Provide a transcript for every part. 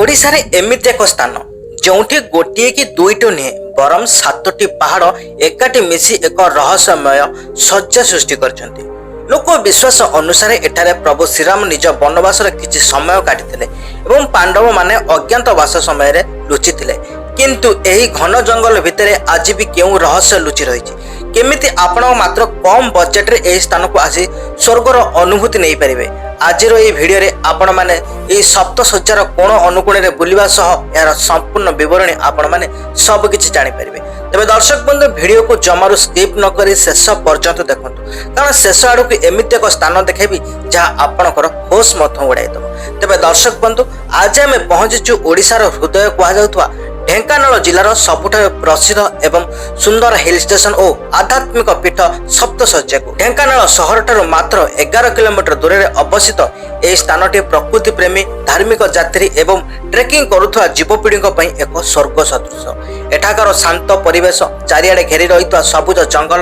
ଓଡ଼ିଶାରେ ଏମିତି ଏକ ସ୍ଥାନ, ଯେଉଁଠି ଗୋଟିଏ କି ଦୁଇଟି ନୁହେଁ, ବରଂ ସାତୋଟି ପାହାଡ଼ ଏକାଠି ମିଶି ଏକ ରହସ୍ୟମୟ ଶଯ୍ୟା ସୃଷ୍ଟି କରିଛନ୍ତି। ଲୋକ ବିଶ୍ୱାସ ଅନୁସାରେ ଏଠାରେ ପ୍ରଭୁ ଶ୍ରୀରାମ ନିଜ ବନବାସର କିଛି ସମୟ କାଟିଥିଲେ ଏବଂ ପାଣ୍ଡବମାନେ ଅଜ୍ଞାତବାସ ସମୟରେ ଲୁଚିଥିଲେ। କିନ୍ତୁ ଏହି ଘନ ଜଙ୍ଗଲ ଭିତରେ ଆଜି ବି କେଉଁ ରହସ୍ୟ ଲୁଚି ରହିଛି? କେମିତି ଆପଣ ମାତ୍ର କମ୍ ବଜେଟରେ ଏହି ସ୍ଥାନକୁ ଆସି ସ୍ୱର୍ଗର ଅନୁଭୂତି ନେଇପାରିବେ? ଆଜିର ଏହି ଭିଡ଼ିଓରେ ଆପଣମାନେ ଏହି ସପ୍ତଶଯ୍ୟାର କୋଣ ଅନୁକୋଣରେ ବୁଲିବା ସହ ଏହାର ସମ୍ପୂର୍ଣ୍ଣ ବିବରଣୀ ଆପଣମାନେ ସବୁକିଛି ଜାଣିପାରିବେ। ତେବେ ଦର୍ଶକ ବନ୍ଧୁ, ଭିଡ଼ିଓକୁ ଜମାରୁ ସ୍କିପ୍ ନ କରି ଶେଷ ପର୍ଯ୍ୟନ୍ତ ଦେଖନ୍ତୁ, କାରଣ ଶେଷ ଆଡ଼କୁ ଏମିତି ଏକ ସ୍ଥାନ ଦେଖେଇବି, ଯାହା ଆପଣଙ୍କର ହୋସ୍ ମଧ୍ୟ ଉଡ଼ାଇଦେବ। ତେବେ ଦର୍ଶକ ବନ୍ଧୁ, ଆଜି ଆମେ ପହଞ୍ଚିଛୁ ଓଡ଼ିଶାର ହୃଦୟ କୁହାଯାଉଥିବା ଢେଙ୍କାନାଳ ଜିଲ୍ଲାର ସବୁଠାରୁ ପ୍ରସିଦ୍ଧ ଏବଂ ସୁନ୍ଦର ହିଲ୍ ଷ୍ଟେସନ ଓ ଆଧ୍ୟାତ୍ମିକ ପୀଠ ସପ୍ତଶଯ୍ୟାକୁ। ଢେଙ୍କାନାଳ ସହରଠାରୁ ମାତ୍ର 11 କିଲୋମିଟର ଦୂରରେ ଅବସ୍ଥିତ ଏହି ସ୍ଥାନଟି ପ୍ରକୃତି ପ୍ରେମୀ, ଧାର୍ମିକ ଯାତ୍ରୀ ଏବଂ ଟ୍ରେକିଂ କରୁଥିବା ଯୁବପିଢ଼ିଙ୍କ ପାଇଁ ଏକ ସ୍ୱର୍ଗ ସଦୃଶ। ଏଠାକାର ଶାନ୍ତ ପରିବେଶ, ଚାରିଆଡ଼େ ଘେରି ରହିଥିବା ସବୁଜ ଜଙ୍ଗଲ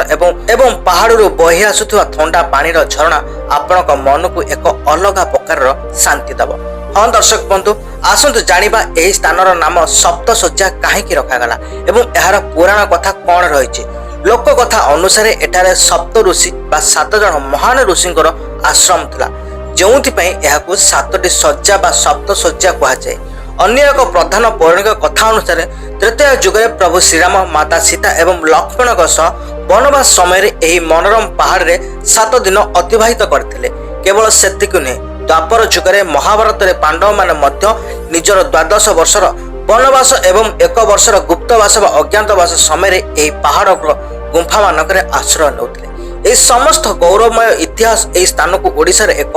ଏବଂ ପାହାଡ଼ରୁ ବହି ଆସୁଥିବା ଥଣ୍ଡା ପାଣିର ଝରଣା ଆପଣଙ୍କ ମନକୁ ଏକ ଅଲଗା ପ୍ରକାରର ଶାନ୍ତି ଦେବ। ହଁ ଦର୍ଶକ ବନ୍ଧୁ, ଆସନ୍ତୁ ଜାଣିବା ଏହି ସ୍ଥାନର ନାମ ସପ୍ତଶଯ୍ୟା କାହିଁକି ରଖାଗଲା ଏବଂ ଏହାର ପୁରାଣ କଥା କ'ଣ ରହିଛି। ଲୋକ କଥା ଅନୁସାରେ ଏଠାରେ ସପ୍ତ ଋଷି ବା ସାତ ଜଣ ମହାନ ଋଷିଙ୍କର ଆଶ୍ରମ ଥିଲା, ଯେଉଁଥିପାଇଁ ଏହାକୁ ସାତଟି ଶଯ୍ୟା ବା ସପ୍ତଶଯ୍ୟା କୁହାଯାଏ। ଅନ୍ୟ ଏକ ପ୍ରଧାନ ପୌରାଣିକ କଥା ଅନୁସାରେ ତ୍ରେତୟା ଯୁଗରେ ପ୍ରଭୁ ଶ୍ରୀରାମ ମାତା ସୀତା ଏବଂ ଲକ୍ଷ୍ମଣଙ୍କ ସହ ବନବାସ ସମୟରେ ଏହି ମନୋରମ ପାହାଡ଼ରେ 7 ଦିନ ଅତିବାହିତ କରିଥିଲେ। କେବଳ ସେତିକି ନୁହେଁ, ଦ୍ୱାପର ଯୁଗରେ ମହାଭାରତରେ ପାଣ୍ଡବମାନେ ମଧ୍ୟ ନିଜର 12 ବର୍ଷର ବନବାସ ଏବଂ ଏକ ବର୍ଷର ଗୁପ୍ତବାସ ବା ଅଜ୍ଞାତବାସ ସମୟରେ ଏହି ପାହାଡ଼ ଗୁମ୍ଫାମାନଙ୍କରେ ଆଶ୍ରୟ ନେଉଥିଲେ। ଏହି ସମସ୍ତ ଗୌରବମୟ ଇତିହାସ ଏହି ସ୍ଥାନକୁ ଓଡ଼ିଶାର ଏକ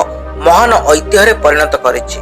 ମହାନ ଐତିହ୍ୟରେ ପରିଣତ କରିଛି।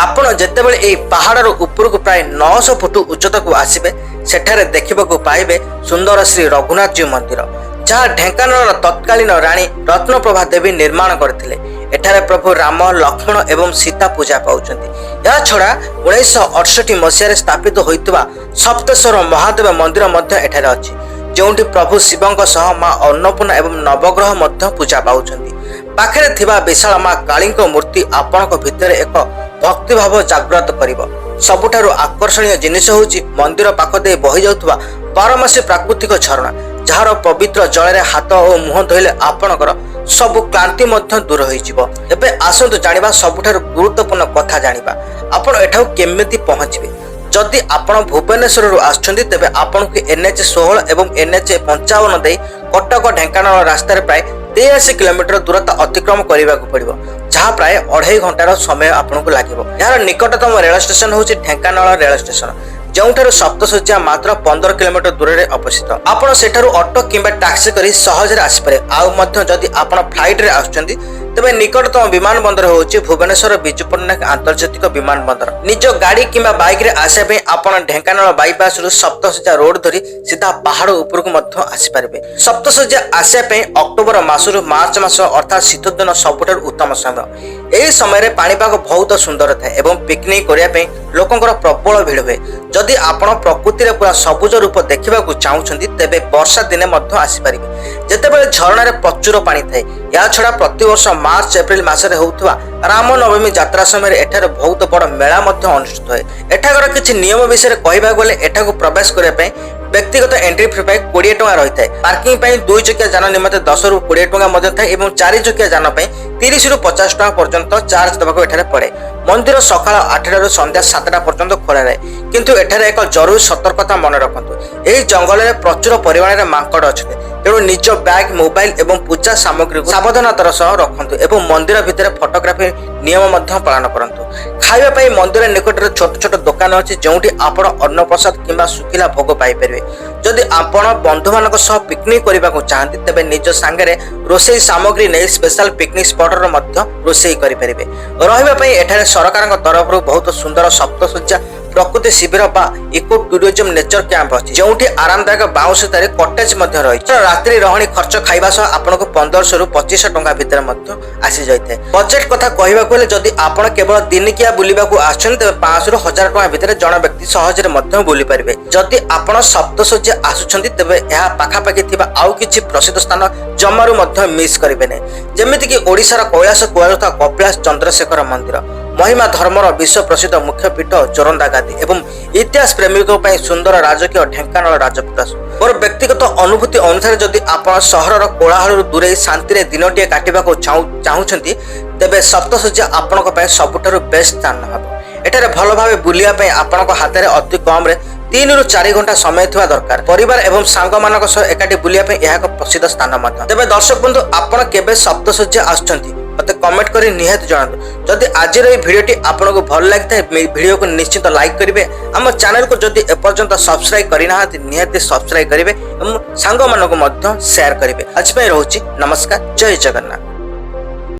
ଆପଣ ଯେତେବେଳେ ଏହି ପାହାଡ଼ର ଉପରକୁ ପ୍ରାୟ 900 ଫୁଟ ଉଚ୍ଚତାକୁ ଆସିବେ, ସେଠାରେ ଦେଖିବାକୁ ପାଇବେ ସୁନ୍ଦର ଶ୍ରୀ ରଘୁନାଥଜୀ ମନ୍ଦିର, ଯାହା ଢେଙ୍କାନାଳର ତତ୍କାଳୀନ ରାଣୀ ରତ୍ନପ୍ରଭା ଦେବୀ ନିର୍ମାଣ କରିଥିଲେ। ଏଠାରେ ପ୍ରଭୁ ରାମ, ଲକ୍ଷ୍ମଣ ଏବଂ ସୀତା ପୂଜା ପାଉଛନ୍ତି। ଏହାଛଡ଼ା 1968 ମସିହାରେ ସ୍ଥାପିତ ହୋଇଥିବା ସପ୍ତେଶ୍ୱର ମହାଦେବ ମନ୍ଦିର ମଧ୍ୟ ଏଠାରେ ଅଛି, ଯେଉଁଠି ପ୍ରଭୁ ଶିବଙ୍କ ସହ ମା ଅନ୍ନପୂର୍ଣ୍ଣା ଏବଂ ନବଗ୍ରହ ମଧ୍ୟ ପୂଜା ପାଉଛନ୍ତି। ପାଖରେ ଥିବା ବିଶାଳ ମା କାଳୀଙ୍କ ମୂର୍ତ୍ତି ଆପଣଙ୍କ ଭିତରେ ଏକ ଭକ୍ତିଭାବ ଜାଗ୍ରତ କରିବ। ସବୁଠାରୁ ଆକର୍ଷଣୀୟ ଜିନିଷ ହେଉଛି ମନ୍ଦିର ପାଖ ଦେଇ ବହି ଯାଉଥିବା ବାରମାସୀ ପ୍ରାକୃତିକ ଝରଣା, ଯାହାର ପବିତ୍ର ଜଳରେ ହାତ ଓ ମୁହଁ ଧୋଇଲେ ଆପଣଙ୍କର ସବୁ କ୍ଳାନ୍ତି ମଧ୍ୟ ଦୂର ହୋଇଯିବ। ଏବେ ଆସନ୍ତୁ ଜାଣିବା ସବୁଠାରୁ ଗୁରୁତ୍ୱପୂର୍ଣ୍ଣ କଥା, ଜାଣିବା ଆପଣ ଏଠାକୁ କେମିତି ପହଞ୍ଚିବେ। ଯଦି ଆପଣ ଭୁବନେଶ୍ୱରରୁ ଆସୁଛନ୍ତି, ତେବେ ଆପଣଙ୍କୁ ଏନ୍ଏଚ୍ 16 ଏବଂ ଏନ୍ଏଚ୍ 55 ଦେଇ କଟକ ଢେଙ୍କାନାଳ ରାସ୍ତାରେ ପ୍ରାୟ 83 କିଲୋମିଟର ଦୂରତା ଅତିକ୍ରମ କରିବାକୁ ପଡ଼ିବ, ଯାହା ପ୍ରାୟ ଅଢ଼େଇ ଘଣ୍ଟାର ସମୟ ଆପଣଙ୍କୁ ଲାଗିବ। ଏହାର ନିକଟତମ ରେଳ ଷ୍ଟେସନ ହେଉଛି ଢେଙ୍କାନାଳ ରେଳ ଷ୍ଟେସନ, ଯେଉଁଠାରୁ ସପ୍ତଶଯ୍ୟା ମାତ୍ର 15 କିଲୋମିଟର ଦୂରରେ ଅବସ୍ଥିତ। ଆପଣ ସେଠାରୁ ଅଟୋ କିମ୍ବା ଟ୍ୟାକ୍ସି କରି ସହଜରେ ଆସିପାରିବେ। ଆଉ ମଧ୍ୟ ଯଦି ଆପଣ ଫ୍ଲାଇଟ୍ରେ ଆସୁଛନ୍ତି, ତେବେ ନିକଟତମ ବିମାନ ବନ୍ଦର ହେଉଛି ଭୁବନେଶ୍ୱର ବିଜୁ ପଟ୍ଟନାୟକ ଆନ୍ତର୍ଜାତିକ ବିମାନ ବନ୍ଦର। ନିଜ ଗାଡ଼ି କିମ୍ବା ବାଇକ୍ରେ ଆସିବା ପାଇଁ ଆପଣ ଢେଙ୍କାନାଳ ବାଇପାସରୁ ସପ୍ତଶଯ୍ୟା ରୋଡ ଧରି ସିଧା ପାହାଡ଼ ଉପରକୁ ମଧ୍ୟ ଆସିପାରିବେ। ସପ୍ତଶଯ୍ୟା ଆସିବା ପାଇଁ ଅକ୍ଟୋବର ମାସରୁ ମାର୍ଚ୍ଚ ମାସ, ଅର୍ଥାତ୍ ଶୀତ ଦିନ ସବୁଠାରୁ ଉତ୍ତମ ସମୟ। ଏହି ସମୟରେ ପାଣିପାଗ ବହୁତ ସୁନ୍ଦର ଥାଏ ଏବଂ ପିକନିକ୍ କରିବା ପାଇଁ ଲୋକଙ୍କର ପ୍ରବଳ ଭିଡ଼ ହୁଏ। ଯଦି ଆପଣ ପ୍ରକୃତିରେ ପୁରା ସବୁଜ ରୂପ ଦେଖିବାକୁ ଚାହୁଁଛନ୍ତି, ତେବେ ବର୍ଷା ଦିନେ ମଧ୍ୟ ଆସିପାରିବେ, ଯେତେବେଳେ ଝରଣାରେ ପ୍ରଚୁର ପାଣି ଥାଏ। ଏହାଛଡ଼ା ପ୍ରତିବର୍ଷ ମାର୍ଚ୍ଚ ଏପ୍ରିଲ ମାସରେ ହେଉଥିବା ରାମନବମୀ ଯାତ୍ରା ସମୟରେ ଏଠାରେ ବହୁତ ବଡ଼ ମେଳା ମଧ୍ୟ ଅନୁଷ୍ଠିତ ହୁଏ। ଏଠାକାର କିଛି ନିୟମ ବିଷୟରେ କହିବାକୁ ଗଲେ, ଏଠାକୁ ପ୍ରବେଶ କରିବା ପାଇଁ ବ୍ୟକ୍ତିଗତ ଏଣ୍ଟ୍ରି ଫି ପାଇଁ 20 ଟଙ୍କା ରହିଥାଏ। ପାର୍କିଂ ପାଇଁ ଦୁଇ ଚକିଆ ଯାନ ନିମନ୍ତେ 10ରୁ 20 ଟଙ୍କା ମଧ୍ୟ ଥାଏ ଏବଂ ଚାରି ଚକିଆ ଯାନ ପାଇଁ 30ରୁ 50 ଟଙ୍କା ପର୍ଯ୍ୟନ୍ତ ଚାର୍ଜ ଦେବାକୁ ଏଠାରେ ପଡ଼େ। ମନ୍ଦିର ସକାଳ 8ଟାରୁ ସନ୍ଧ୍ୟା 7ଟା ପର୍ଯ୍ୟନ୍ତ ଖୋଲା ରହେ। କିନ୍ତୁ ଏଠାରେ ଏକ ଜରୁରୀ ସତର୍କତା ମନେ ରଖନ୍ତୁ। ଏହି ଜଙ୍ଗଲରେ ପ୍ରଚୁର ପରିମାଣରେ ମାଙ୍କଡ଼ ଅଛନ୍ତି। ତେଣୁ ନିଜ ବ୍ୟାଗ୍, ମୋବାଇଲ ଏବଂ ପୂଜା ସାମଗ୍ରୀକୁ ସାବଧାନତାର ସହ ରଖନ୍ତୁ ଏବଂ ମନ୍ଦିର ଭିତରେ ଫଟୋଗ୍ରାଫି ନିୟମ ମଧ୍ୟ ପାଳନ କରନ୍ତୁ। ଖାଇବା ପାଇଁ ମନ୍ଦିର ନିକଟରେ ଛୋଟ ଛୋଟ ଦୋକାନ ଅଛି, ଯେଉଁଠି ଆପଣ ଅନ୍ନପ୍ରସାଦ କିମ୍ବା ଶୁଖିଲା ଭୋଗ ପାଇପାରିବେ। ଯଦି ଆପଣ ବନ୍ଧୁମାନଙ୍କ ସହ ପିକନିକ୍ କରିବାକୁ ଚାହାନ୍ତି, ତେବେ ନିଜ ସାଙ୍ଗରେ ରୋଷେଇ ସାମଗ୍ରୀ ନେଇ ସ୍ପେଶାଲ ପିକନିକ୍ ସ୍ପଟରେ ମଧ୍ୟ ରୋଷେଇ କରିପାରିବେ। ରହିବା ପାଇଁ ଏଠାରେ ସରକାରଙ୍କ ତରଫରୁ ବହୁତ ସୁନ୍ଦର ସପ୍ତଶଯ୍ୟା ପ୍ରକୃତି ଶିବିର ବା ଇକୋ ଟୁରିଜମ ନେଚର କ୍ୟାମ୍ପ ଅଛି, ଯେଉଁଠି ଆରାମଦାୟକ ବାଉଁଶ ତିଆରି କଟେଜ ମଧ୍ୟ ରହିଛି। ରାତ୍ରି ରହଣି ଖର୍ଚ୍ଚ ଖାଇବା ସହ ଆପଣଙ୍କୁ 1500ରୁ 2500 ଟଙ୍କା ଭିତରେ ମଧ୍ୟ ଆସିଯାଇଥାଏ। ବଜେଟ କଥା କହିବାକୁ ହେଲେ, ଯଦି ଆପଣ କେବଳ ଦିନିକିଆ ବୁଲିବାକୁ ଆସୁଛନ୍ତି, ତେବେ 500ରୁ 1000 ଟଙ୍କା ଭିତରେ ଜଣେ ବ୍ୟକ୍ତି ସହଜରେ ମଧ୍ୟ ବୁଲି ପାରିବେ। ଯଦି ଆପଣ ସପ୍ତଶଯ୍ୟା ଆସୁଛନ୍ତି, ତେବେ ଏହା ପାଖାପାଖି ଥିବା ଆଉ କିଛି ପ୍ରସିଦ୍ଧ ସ୍ଥାନ ଜମାରୁ ମଧ୍ୟ ମିସ୍ କରିବେ ନାହିଁ, ଯେମିତିକି ଓଡ଼ିଶାର କୈଳାସ କୁହାଯାଉଥିବା କପିଳାସ ଚନ୍ଦ୍ରଶେଖର ମନ୍ଦିର, ମହିମା ଧର୍ମର ବିଶ୍ୱ ପ୍ରସିଦ୍ଧ ମୁଖ୍ୟ ପୀଠ ଜୋରନ୍ଦା ଗାଦି ଏବଂ ଇତିହାସ ପ୍ରେମୀଙ୍କ ପାଇଁ ସୁନ୍ଦର ରାଜକୀୟ ଢେଙ୍କାନାଳ ରାଜପ୍ରାସାଦ। ମୋର ବ୍ୟକ୍ତିଗତ ଅନୁଭୂତି ଅନୁସାରେ, ଯଦି ଆପଣ ସହରର କୋଳାହଳରୁ ଦୂରେଇ ଶାନ୍ତିରେ ଦିନଟିଏ କାଟିବାକୁ ଚାହୁଁଛନ୍ତି, ତେବେ ସପ୍ତଶଯ୍ୟା ଆପଣଙ୍କ ପାଇଁ ସବୁଠାରୁ ବେଷ୍ଟ ସ୍ଥାନ ହେବ। ଏଠାରେ ଭଲ ଭାବେ ବୁଲିବା ପାଇଁ ଆପଣଙ୍କ ହାତରେ ଅତି କମରେ 3ରୁ 4 ଘଣ୍ଟା ସମୟ ଥିବା ଦରକାର। ପରିବାର ଏବଂ ସାଙ୍ଗମାନଙ୍କ ସହ ଏକାଠି ବୁଲିବା ପାଇଁ ଏହା ଏକ ପ୍ରସିଦ୍ଧ ସ୍ଥାନ ମଧ୍ୟ। ତେବେ ଦର୍ଶକ ବନ୍ଧୁ, ଆପଣ କେବେ ସପ୍ତଶଯ୍ୟା ଆସୁଛନ୍ତି, ମୋତେ କମେଣ୍ଟ କରି ନିହାତି ଜଣାନ୍ତୁ। ଯଦି ଆଜିର ଏହି ଭିଡ଼ିଓଟି ଆପଣଙ୍କୁ ଭଲ ଲାଗିଥାଏ, ଭିଡ଼ିଓକୁ ନିଶ୍ଚିତ ଲାଇକ୍ କରିବେ। ଆମ ଚ୍ୟାନେଲକୁ ଯଦି ଏପର୍ଯ୍ୟନ୍ତ ସବସ୍କ୍ରାଇବ୍ କରିନାହାନ୍ତି, ନିହାତି ସବସ୍କ୍ରାଇବ୍ କରିବେ ଏବଂ ସାଙ୍ଗମାନଙ୍କୁ ମଧ୍ୟ ସେୟାର କରିବେ। ଆଜି ପାଇଁ ରହୁଛି। ନମସ୍କାର, ଜୟ ଜଗନ୍ନାଥ।